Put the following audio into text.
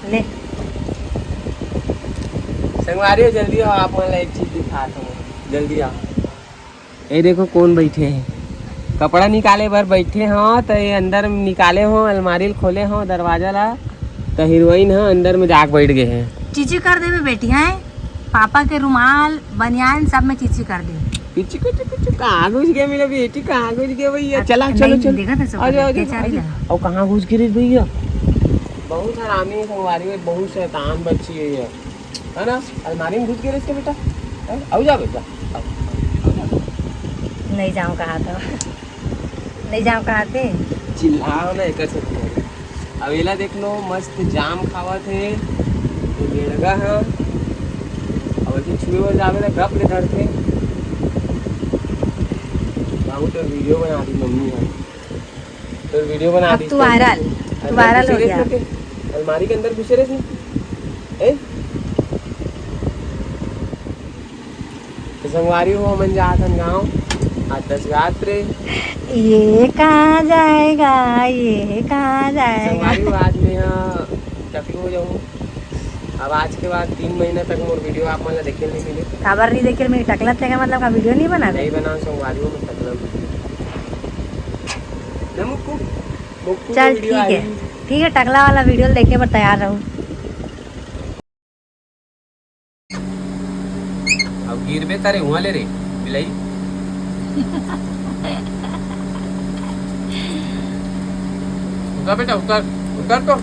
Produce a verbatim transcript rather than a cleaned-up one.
ले। संगवारी हो, जल्दी आओ, आप मन ला एक चीज दिखात हूँ, जल्दी आओ। ये देखो कौन बैठे हे, कपड़ा निकाले बर बैठे हो, तो ये अंदर निकाले हो, अलमारी ल खोले हो दरवाजा ला, तो हीरोइन ह अंदर में जाके बैठ गए हे। चीची कर देबे बेटी, हैं? पापा के रुमाल, बनियान सब में चीची कर दे। पिचू, पिचू, पिचू, कहाँ घुस गया मेरा बेटी, कहाँ घुस गया भैया? अब चला, नहीं चलो, चलो। देखा था सब आ जाओ, आ जाओ, अत्याचारी आ जाओ। लगा। और कहाँ घुस गई रे भैया? बहुत हरामी है संगवारी, बहुत शैतान बच्ची है ये, है ना? अलमारी में घुस गया रे इसका बेटा, हैं? आओ जा बेटा, आओ, आओ जा। नहीं जाऊँ कहा तो। नहीं जाओ कहा थे। चिल्लाओ ना एकर से तो। अब एला देख लो, मस्त जाम खावत हे, ये गेड़गा ह। अब ऐसे छुए बर जावे ना, गप ले धरथे। बाबू तो वीडियो बना दी मम्मी ह, तो वीडियो बना अब दी। तू वायरल, तू अंदर वायरल हो घुसे रे गया। इसमें के? अलमारी के अंदर घुसे रे इसमें? ए? तो संगवारी हो, हमन जात हन गाँव, आज दस रात रे। ये कहाँ जाएगा, ये कहाँ जाएगा? संगवारी हो, आज मैं यहाँ टकलू हो जाऊँ। अब आज के बाद तीन महीना तक मोर वीडियो आप मन ला देखे नहीं मिले। काबर नहीं देखे? मैं टकला तेगा मतलब का वीडियो नहीं बना दे? नहीं बनाऊँ संगवारी हो, मैं टकला हूँ। ना मुक्कू, मुक्कू चल के वीडियो ठीक है, आई। ठीक है, टकला वाला वीडियो देखे बर तैयार रहू। अब गिरबे करे हुआ ले रे बिलाई। उतर बेटा, उतर, उतर तो।